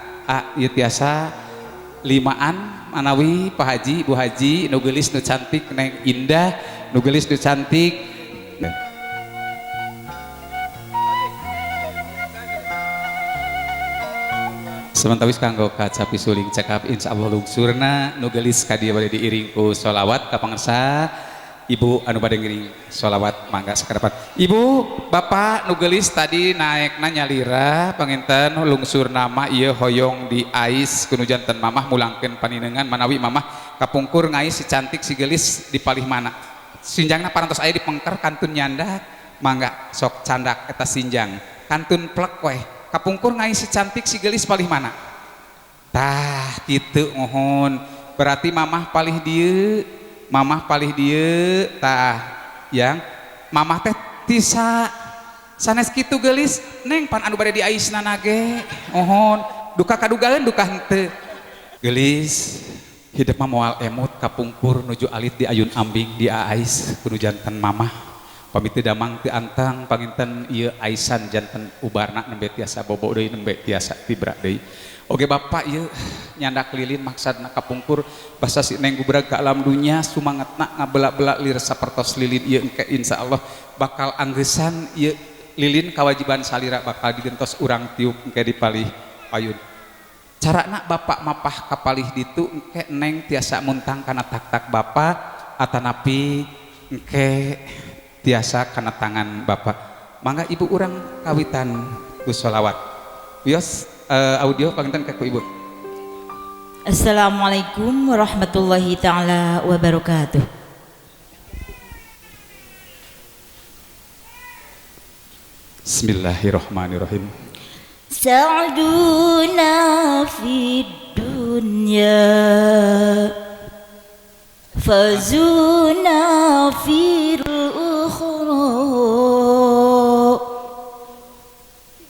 ieu tiasa limaan manawi Pak Haji, Bu Haji nu geulis nu cantik neng indah, nu geulis nu cantik. Sementawis kanggo kacapi suling cekap insyaallah lungsurna nu geulis ka dieu bade diiring ku sholawat ka pangersa ibu anu bade ngiring sholawat mangga sakarapat. Ibu bapak nu geulis tadi naekna nyalira panginten lungsur nama ieu hoyong di ais kuno janten mamah mulangkeun paninengan manawi mamah kapungkur ngais si cantik si geulis di palih mana. Sinjangna parantos aya di pengker kantun nyandak mangga sok candak eta sinjang kantun plek weh. Kapungkur ngais si cantik si gelis palih mana? Tah kitu mohon. Berarti mamah palih dieu, mamah palih dieu, tah yang mamah teh tisa sanes kitu gelis neng pan anu bade diaisna nage mohon duka kadugaeun duka henteu. Gelis hidup mah moal emut kapungkur nuju alit di ayun ambing di ais kudu janten mamah. Pamit teu damang teu antang panginten ieu aisan janten ubarna nembe tiasa bobo deui nembe tiasa tibra deui. Oge bapak ieu nyandak lilin maksadna kapungkur basa si neng gubrag ka alam dunya sumangetna ngabela-bela lir sapertos lilin ieu engke insyaallah bakal anggeusan ieu lilin kawajiban salira bakal digentos urang tiup engke dipalih payun. Carana bapak mapah kapalih ditu engke neng tiasa muntang kana tak-tak bapak atanapi engke tiasa kana tangan bapak. Mangga ibu urang kawitan ku sholawat. Wios audio panginten ka ku ibu. Assalamualaikum warahmatullahi taala wabarakatuh. Bismillahirrahmanirrahim. Sa'duna fid dunya fazuna fil ukhra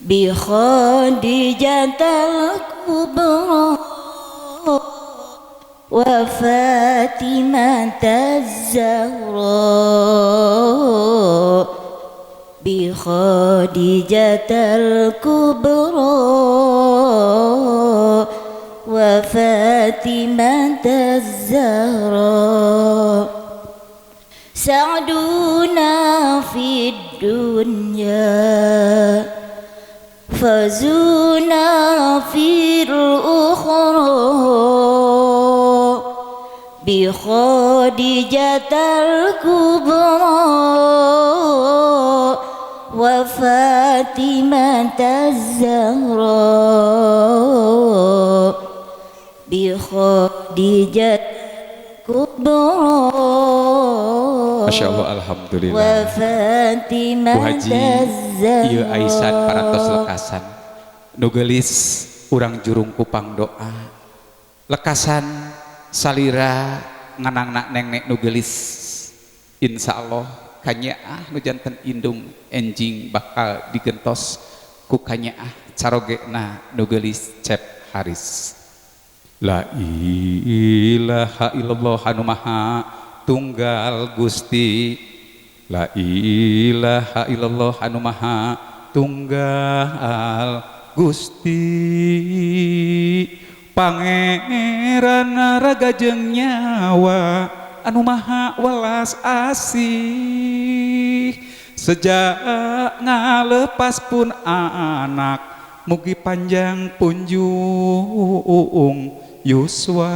bi Khadijatal kubra wa Fatimataz Zahra bi Khadijatal kubra wa Fatimataz Zahra sa'duna fid dunya fazuna fil ukhra bi Khadijatal kubra wa Fatimataz Zahra bi Khadijatal kubra. Masya Allah, alhamdulillah. Wa Fatimataz Bu Haji, ieu aisan parantos lekasan nu geulis urang jurung kupang doa lekasan salira nganangna nengnek nu geulis. Insyaallah kanyaah nu janten indung enjing bakal digentos ku kanyaah carogena nu geulis Cep Haris. La ilaha illallah anu maha tunggal Gusti, la ilaha illallah anu maha tunggal Gusti, Pangeran raga jeung nyawa anu maha welas asih, sejak ngalepas pun anak mugi panjang punjung yuswa.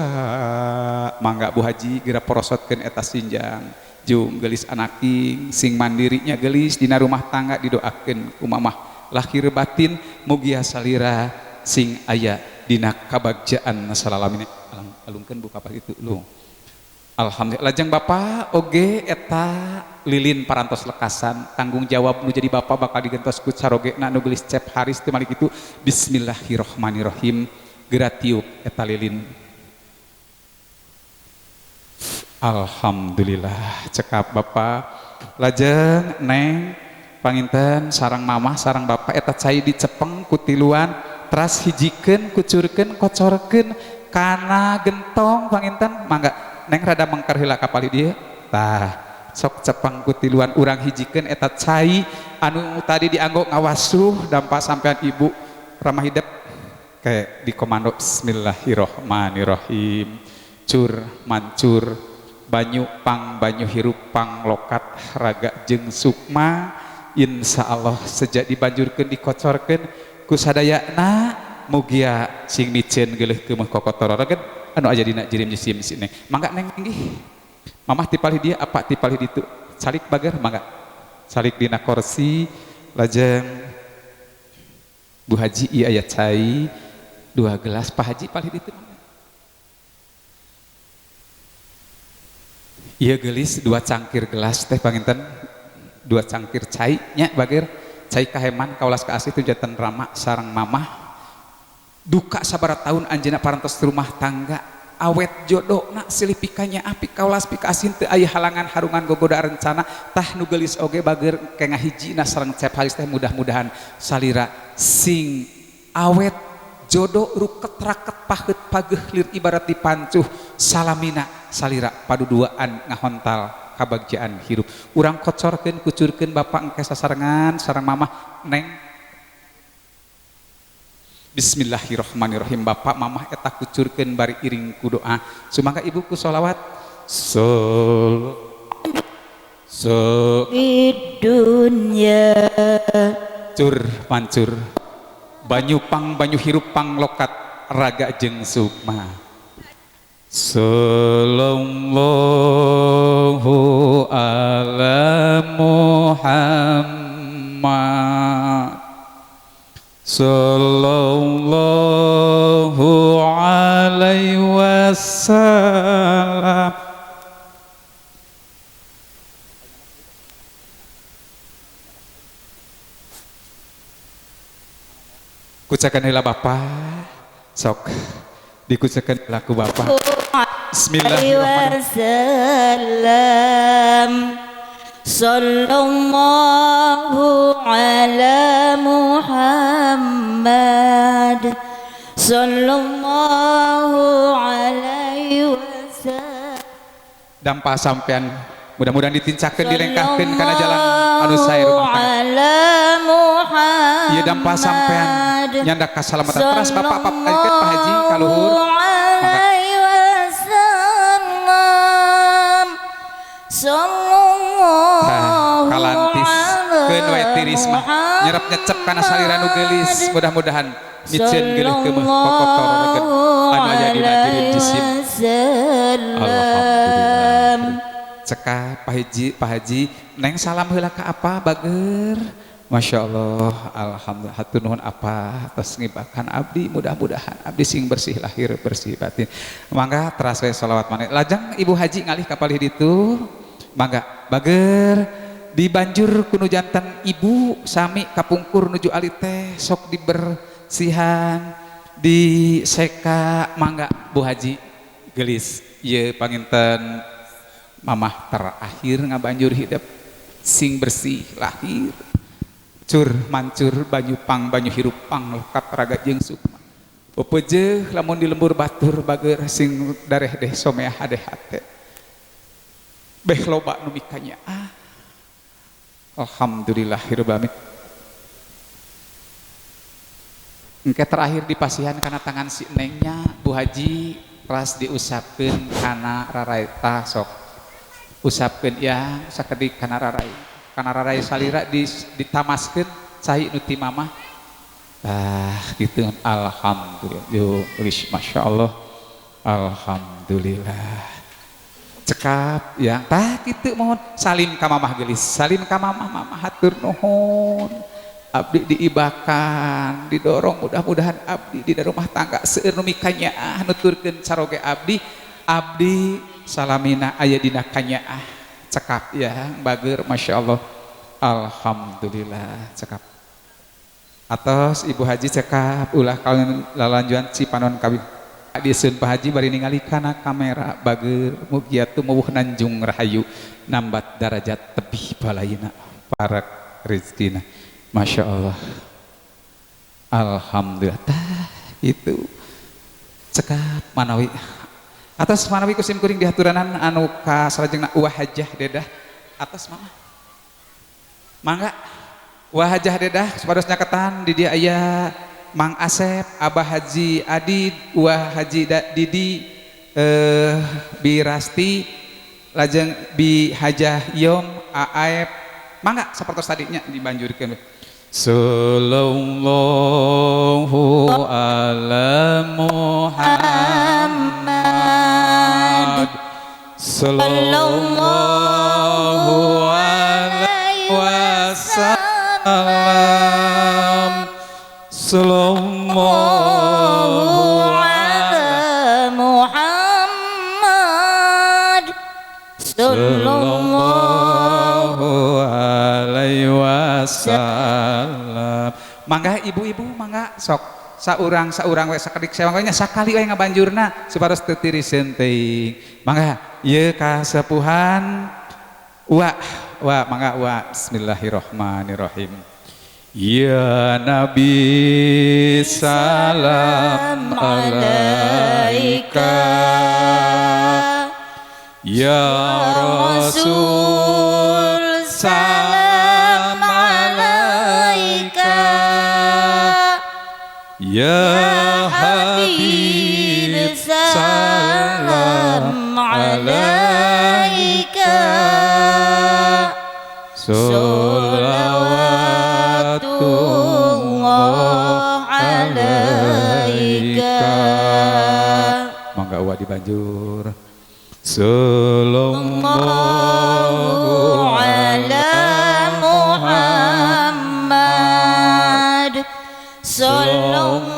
Mangga Bu Haji geura porosotkeun eta sinjang jung geulis anaking sing mandirinya geulis dina rumah tangga didoakeun ku mamah lahir batin mugia salira sing aya dina kabagjaan salalamina. Alungkeun bu kapas itu lu. Alhamdulillah. Lajeng bapak oge eta lilin parantos lekasan tanggung jawab nu jadi bapak bakal digentos ku carogena nu geulis Cep Haris teu malik itu. Bismillahirrahmanirrahim. Geura tiup eta lilin. Alhamdulillah cekap bapak. Lajeng neng panginten sarang mamah sarang bapak eta cai dicepeng ku tiluan teras hijikeun kucurkeun kocorkeun kana gentong panginten. Mangga neng rada mengker heula ka palih dieu. Tah sok cepeng ku tiluan urang hijikeun eta cai anu tadi dianggo ngawasuh dampak sampean ibu ramah hidep kayak di komando. Bismillahirrahmanirrahim. Cur mancur banyu pang banyu hirup pang lokat raga jeung sukma. Insya Allah sejak dibanjurkeun dikocorkeun ku sadayana mugia sing miceun geuleuh keumeuh kokotor raga anu aya dina jirim jisim sini. Mangga neng nggih mamah tipalih dia apa tipalih ditu calik bager mangga calik dina kursi. Lajeng Bu Haji ieu aya cai 2 gelas. Pak Haji palih ditu ieu geulis 2 cangkir gelas teh panginten 2 cangkir cai nya bager cai kaheman kaulas kaasih itu janten rama sareng mamah duka sabaraha tahun anjeunna parantos rumah tangga awet jodona silih pikanya api kaulas pika asin teu aya halangan harungan gogoda rencana. Tah nu geulis oge bager ke ngahijina sareng Cep Haris teh mudah-mudahan salira sing awet jodoh ruket raket paheut pageuh lir ibarat dipancuh salamina salira paduduaan ngahontal kabagjaan hirup. Urang kocorkeun kucurkeun bapak engke sasarengan sareng mamah neng. Bismillahirrahmanirrahim. Bapak mamah eta kucurkeun bari iring ku doa. Sumangga ibu ku sholawat. Sol so di dunya cur mancur banyu pang banyu hirup pang lokat raga jeung sukma. Sallallahu ala Muhammad sallallahu alaihi wasallam. Kucakan heula Bapak. Sok dikucakan heula ku Bapak. Bismillahirrahmanirrahim. Sallallahu ala Muhammad sallallahu alaihi wasallam. Dampa sampean mudah-mudahan ditincakeun dilengkahkeun kana jalan anu sae rumah tangga. Ieu dampa sampean nyandak kasalamatan teras Bapak Pak Pak Haji kaluhur. Kalantis keun we tiris mah nyerep nyecep kana salira nu geulis mudah-mudahan miceun geuleuh keumeuh kokotor reget anu aya dina jirid jisim. Alhamdulillah. Cekap Pak Haji, Pak Haji neng salam heula ka apa bager. Masya Allah, alhamdulillah hatur nuhun apa atas ngibakan abdi, mudah-mudahan abdi sing bersih lahir bersih batin. Mangga teras we sholawat maneh. Lajeng Ibu Haji ngalih ka palih ditu. Mangga bager dibanjur kuno jantan ibu sami kapungkur nuju alit teh sok dibersihan diseka. Mangga Bu Haji gelis ieu panginten mamah terakhir ngabanjur hidup sing bersih lahir cur mancur banyu pang banyu hirup pang lekat raga jeung sukma pepeujeuh lamun di lembur batur bager sing dareh deh someah hadeh hate beh loba nu mikanya. Ah, alhamdulillahirabbil alamin. Engke terakhir dipasihan kana tangan si nengnya Bu Haji ras diusapkeun kana raraita sok usapkeun ya sakedik kana rarai kana rarai salira ditamaskeun cai nu ti mamah. Ah gitu alhamdulillah. Yo masyaallah alhamdulillah. Cekap ya tah kitu mohon salim ka mamah geulis salim ka mamah mamah hatur nuhun abdi diibakan didorong mudah-mudahan abdi di rumah tangga seueur nu mikanyaah nuturkeun caroge abdi abdi salamina aya dina kanyaah. Cekap ya bager masyaallah alhamdulillah. Cekap atos Ibu Haji cekap ulah kawan lalanjuan Cipanon kawin dieseun Pak Haji bari ningali kana kamera bager mugia tumuwuh nanjung rahayu nambat darajat tebih balayna parak rezekina. Masya Allah alhamdulillah. Tah itu cekap manawi atas manawi kusim kuring dihaturanan anu ka salajengna Wah Hajah Dedah atas mama mangga Wah Hajah Dedah supados nyaketan di dia aya Mang Asep, Abah Haji Adid, Wah Haji Didi, Bi Rasti, lajeng Bi Hajah Yom, Aep, mangga sapertos tadinya dibanjurkeun. Sallallahu ala Muhammad sallallahu alaihi wasallam sallallahu ala Muhammad sallallahu alaihi wasallam. Mangga ibu-ibu mangga sok saurang saurang we sakedik sewang we nya sakali we ngabanjurna supados teu tiriseun teuing. Mangga ieu kasepuhan wa wa mangga wa bismillahirrahmanirrahim. Ya Nabi salam alaika ya Rasul salam alaika ya Habib salam alaika sholawatullah alaika. Mangga wa dibanjur sallallahu ala Muhammad sallallahu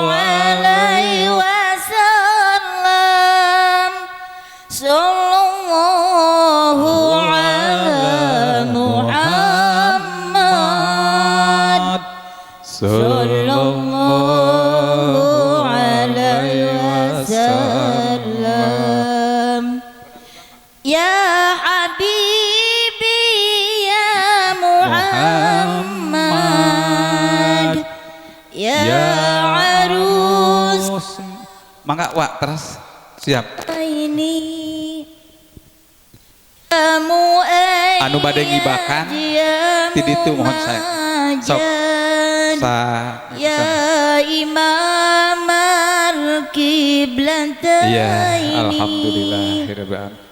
alaihi wasallam sallallahu ala Muhammad Sallallahu alaihi wasallam. Ya Habibi ya Muhammad, ya Arus. Mangga wak terus siap. Ini anu bade ngibakan ti ditu mohon saya. Sok sa ya Imam al-Qiblatain. Ya alhamdulillahirabbil alamin.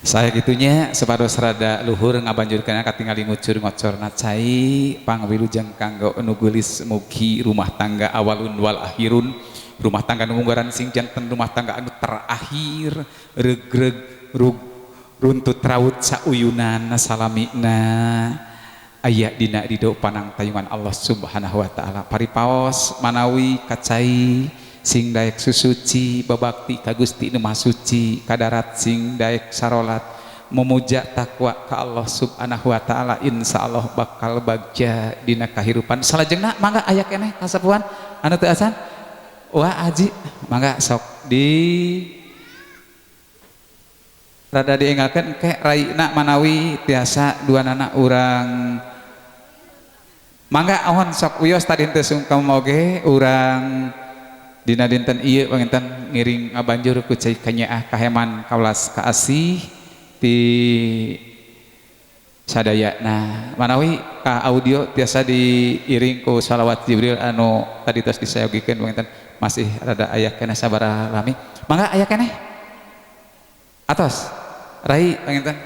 Saya gitunya sepados rada luhur ngabanjurkeun katingali ngucur ngocorna cai pangwilujeng kanggo nu geulis mugi rumah tangga awalun wal akhirun, rumah tangga nu munggaran sing janten rumah tangga anu terakhir regreg rug runtut raut sauyunan salamina aya dina ridho panang tayungan Allah Subhanahu wa taala. Paripaos manawi kacai sing daek susuci babakti ka Gusti nu Maha Suci kadarat sing daek sarolat memuja takwa ka Allah Subhanahu wa taala, insyaallah bakal bagja dina kahirupan. Salajengna mangga aya keneh kasepuhan anu teu acan wa aji mangga sok di rada dienggalkeun ke raina manawi tiasa duanana urang mangga ahon sok wios tadi teu sungkem oge urang dina dinten ieu panginten ngiring ngabanjur ku cai kanyaah kaheman kaulas kaasih ti sadayana. Manawi ka audio tiasa diiring ku salawat Jibril anu tadi tos disayogikeun panginten masih rada aya keneh sabaraha lami. Mangga aya keneh atos rai panginten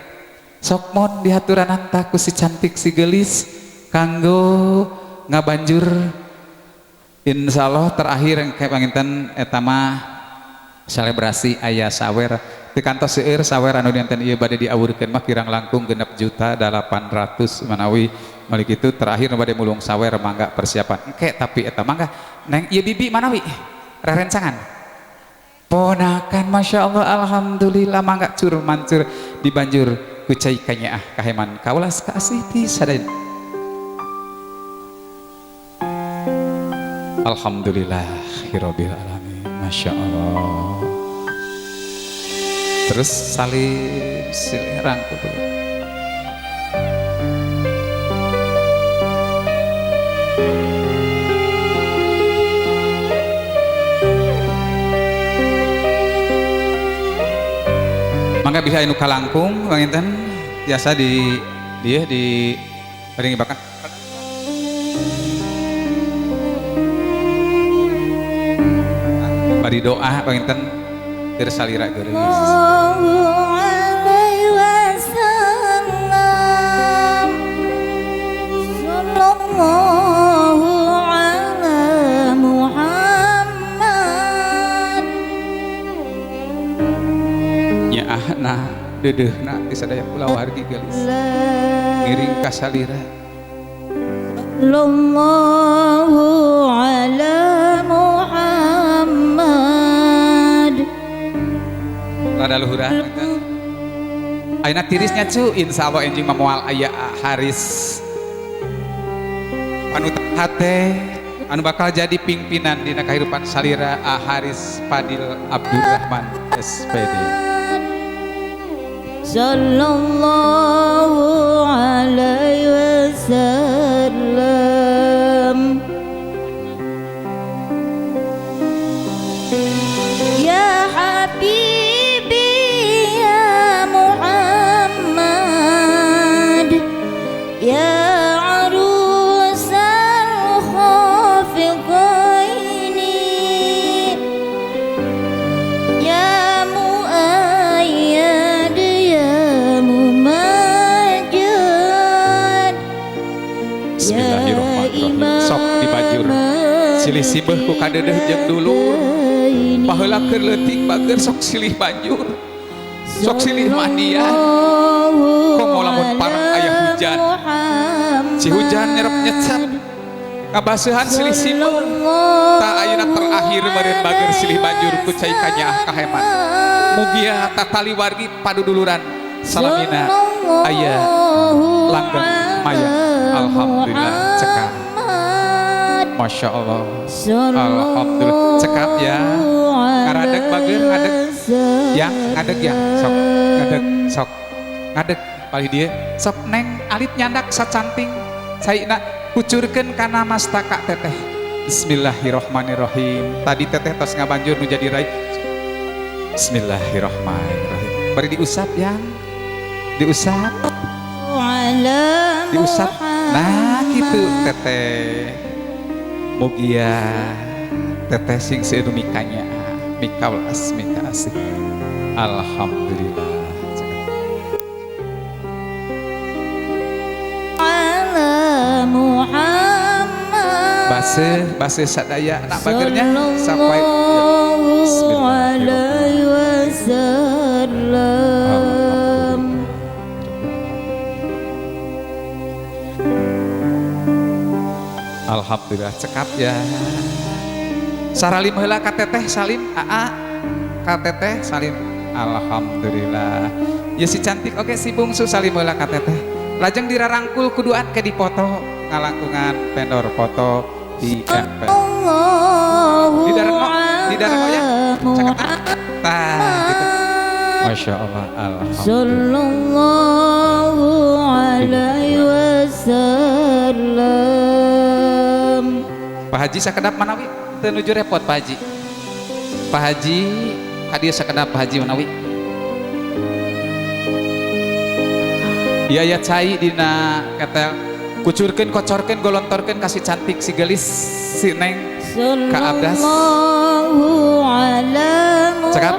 sok mon dihaturanan ta ku si cantik si geulis kanggo ngabanjur insyaallah terakhir engke panginten eta mah selebrasi aya sawer di kantos seueur sawer anu dinten ieu bade diawurkeun mah kirang langkung 6.800.000 manawi malik itu terakhir nu bade mulung sawer mangga persiapan engke tapi eta mangga neng ieu bibi manawi rerencangan ponakan masya Allah alhamdulillah mangga cur mancur dibanjur ku cai kanyaah kaheman kaulas kaasih ti sadaya. Alhamdulillahirabbil alamin. Masya Allah. Terus salib silih rangkul. Mangga bisa anu kalangkung panginten biasa di dia di bari ngibakan. Bari doa panginten keur salira geulis. Alaihi wasallam. Sallallahu ala Muhammad. Nyaahna deudeuhna ti sadaya kulawargi geulis. Ngiring ka salira. Sallallahu ala Muhammad. Rada luhuran ayeuna tirisnya cu insyaallah enjing mah moal aya Haris anu hate anu bakal jadi pimpinan dina kahirupan salira A Haris Fadil Abdurrahman SPD. Sallallahu alaihi wasallam. Ya Habibi ya Muhammad, ya Arusal Khafiqaini, ya Muayyad ya Mumajjad. Bismillahirrahmanirrahim. Sok dibajur silih sibeuh ku kadeudeuh jeung dulur. Baheula keur leutik bager sok silih banjur, sok silih mandian. Komo lamun parang aya hujan, si hujan nyerep nyecep Ngabaseuhan silih simeun. Ta ayeuna terakhir meureun bager silih banjur ku cai kanyaah kaheman. Mugia tatali wargi paduduluran salamina aya langgeng maya. Alhamdulillah cekap. Masya Allah. Alhamdulillah cekap ya. Ngaradeg bager ngadeg. Yang ngadeg ya sok ngadeg sok ngadeg palih dieu sok neng alit nyandak sacanting caina kucurkeun kana mastaka teteh. Bismillahirrahmanirrahim. Tadi teteh tos ngabanjur nu jadi rai. Bismillahirrahmanirrahim. Bari diusap yang diusap diusap. Nah gitu teteh. Mugia teteh sing seueur mikanya mikaul asmika asih. Alhamdulillah. Baseuh baseuh sadaya nak bagernya sampai ya. Bismillahirrahmanirrahim. Alhamdulillah cekap ya. Saralim heula ka teteh salim aa ka teteh salim. Alhamdulillah. Ya si cantik oke si bungsu salim heula ka teteh. Lajeng dirarangkul kuduan ke dipoto ngalangkungan pendor foto di emper. Di dalam ya. Cakep tah gitu. Masya Allah. Alhamdulillah. Sallallahu alaihi wasallam. Pak Haji sakedap manawi teu nuju repot Pak Haji. Pak Haji ka dieu sakedap Pak Haji manawi. Iya ya cai dina ketel kucurkeun kocorkeun golontorkeun kasih cantik si gelis si neng ka abdas. Cekap.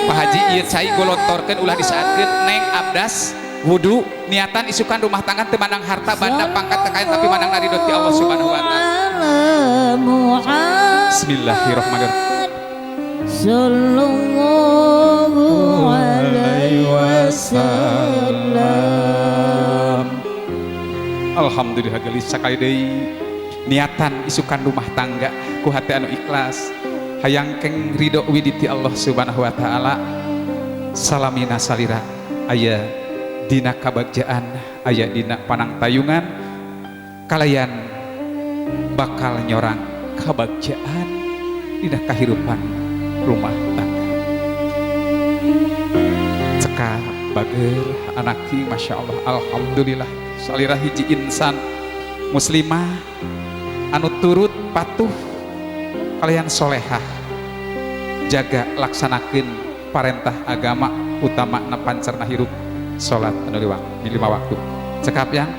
Pak Haji ieu cai golontorkeun ulah disaatkeun neng abdas wudu niatan isukan rumah tangga teu mandang harta banda pangkat kekayaan tapi mandang ridho ti Allah Subhanahu wa taala. Bismillahirrahmanirrahim. Sallallahu alaihi wasallam. Alhamdulillah gelis sakali deui niatan isukan rumah tangga ku hati anu ikhlas hayang keng ridho widiti Allah Subhanahu wa taala. Salamina salira aya dina kabagjaan aya dina panangtayungan kalayan bakal nyorang kabagjaan dina kahirupan rumah tangga. Cekap bager anaki masya Allah. Alhamdulillah salira hiji insan muslimah anu turut patuh kalian solehah jaga laksanakeun parentah agama utama na pancerna hirup salat anu lima waktu. Cekap yang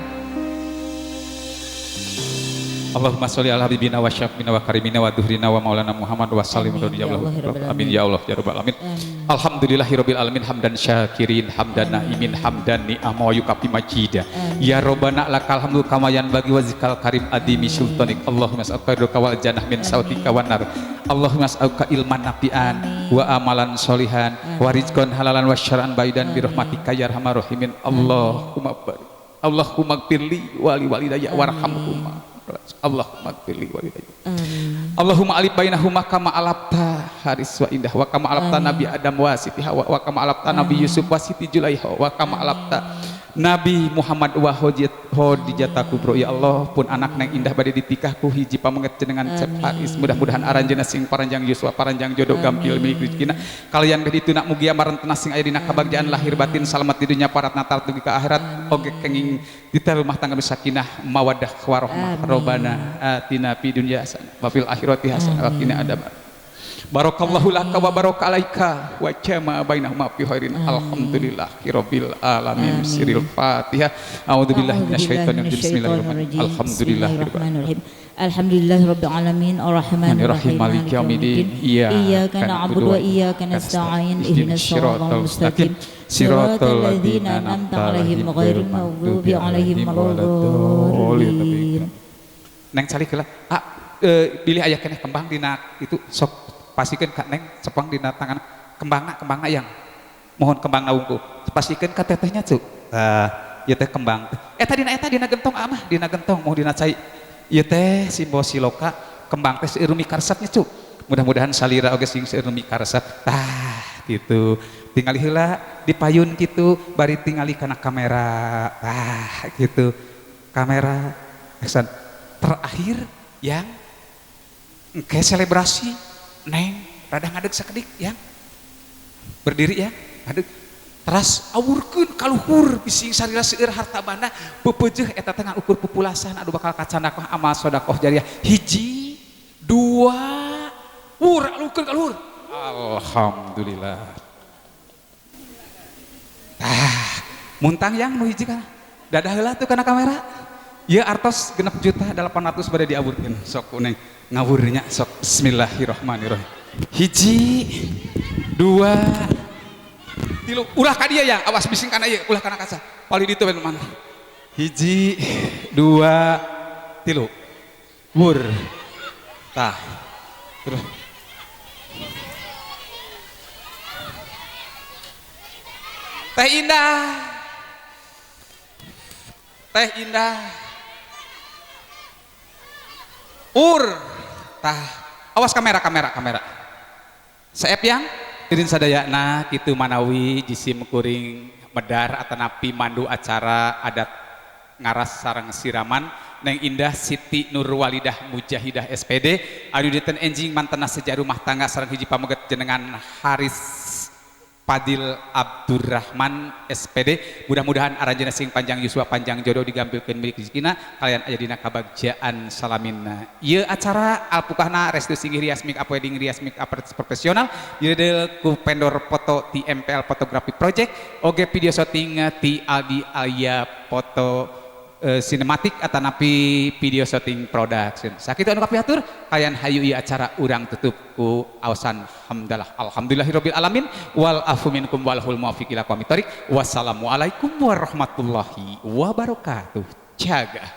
Allahumma sholli ala habibina wa syafina wa karimina wa duhrina wa maulana Muhammad wa sallim ya Allah. Amin ya Allah ya rabbal alamin. Alhamdulillahirabbil alamin hamdan syakirin hamdan naimin hamdan ni'ama wa yukafi majida. Ya robbana lakal hamdu kama yanbaghi wa zikal karim adimi sultanik. Allahumma as'aluka wal jannah min sautika wan nar. Allahumma as'aluka ilman nafi'an wa amalan sholihan wa rizqan halalan wa syar'an baidan bi rahmatika ya arhamar rahimin. Allahumma barik. Allahumma gfirli wa li walidayya warhamhuma. Allahumma gfirli walidayya. Allahumma alif bainahuma kama alafta Haris wa Indah wa kama alafta Nabi Adam wa Siti Hawa wa kama alafta Nabi Yusuf wa Siti Julaiha wa kama alafta Nabi Muhammad wa Khadijah Kubro. Ya Allah pun anak neng indah bade ditikah ku hiji pamanget jenengan Cep Haris mudah-mudahan aranjeuna sing paranjang yuswa paranjang jodoh gampil milik rezekina kalian beh dituna mugia marentena sing aya dina kabagjaan lahir batin salamet di dunya parat natal dugi ka akhirat oge kenging di rumah tangga sakinah mawaddah warahmah robbana atina fid dunya hasanah wa fil akhirati hasanah wa qina adzaban. Barakallahu laka wa baraka alaika wa jama'a bainahuma fi khairin. Alhamdulillahirabbil alamin. Siril Fatihah. A'udzubillahi minasyaitonir rajim. Bismillahirrahmanirrahim. Alhamdulillahirabbil Alhamdulillahirabbil alamin arrahmanir rahim maliki yaumiddin. Iyyaka na'budu wa iyyaka nasta'in ihdinas siratal mustaqim siratal ladzina an'amta 'alaihim ghairil maghdubi 'alaihim waladdallin. Neng calik heula. Pilih aya keneh kembang dina itu sok pasikeun ka neng cepeng dina tangan kembangna yang Mohon kembang wungkul. Pastikeun ka tetehnya cuk. Tah, ieu teh kembang. Eta dina eta dina gentong amah, dina gentong moh dina cai. Ieu teh simbol siloka kembang teh seueur nu mikaresepnya cuk. Mudah-mudahan salira oge sing seueur nu mikaresep. Tah, gitu. Tingali heula di payun kitu bari tingali kana kamera. Tah, gitu. Kamera action. Terakhir yang engke selebrasi neng rada ngadeg sakedik yang berdiri ya ngadeg teras awurkeun kaluhur bising salira seueur harta banda pepeujeuh eta teh ukur pupulasan anu bakal kacandak mah amal sedekah jariah hiji dua wur alukeun kaluhur alhamdulillah. Tah muntang yang nu hiji kana dadah heula tuh kana kamera ieu artos 6.800.000 bade diawurkeun sok neng ngawurnya sok bismillahirrahmanirrahim hiji dua tilu ulah ka dieu ya awas bising kana ieu ulah kana kaca paling ditu teman hiji dua tilu wur tah terus Teh Indah Teh Indah ur tah awas kamera kamera kamera seep yang dirin sadayana kitu manawi jisim kuring medar atanapi mandu acara adat ngaras sareng siraman Neng Indah Siti Nurwalidah Mujahidah SPD anu dinten enjing mantena seja rumah tangga sareng hiji pameget jenengan Haris Fadil Abdurrahman SPD mudah-mudahan aranjeunna sing panjang yuswa panjang jodoh digampilkeun milik rezekina kalian aya dina kabagjaan salamina. Ieu acara alpukahna Restu Singgih Rias Make Up Wedding Rias Make Up Artist Profesional dideul ku vendor foto ti MPL Photography Project oge video shooting ti Aldi Alia Foto sinematik atanapi video shooting production. Sakitu anu kapihatur kalian hayu ieu acara urang tutup ku aosan hamdalah alhamdulillahirabbil alamin wal afu minkum walhul muwaffiq ila aqwamit thoriq. Wassalamualaikum warahmatullahi wabarakatuh. Jaga.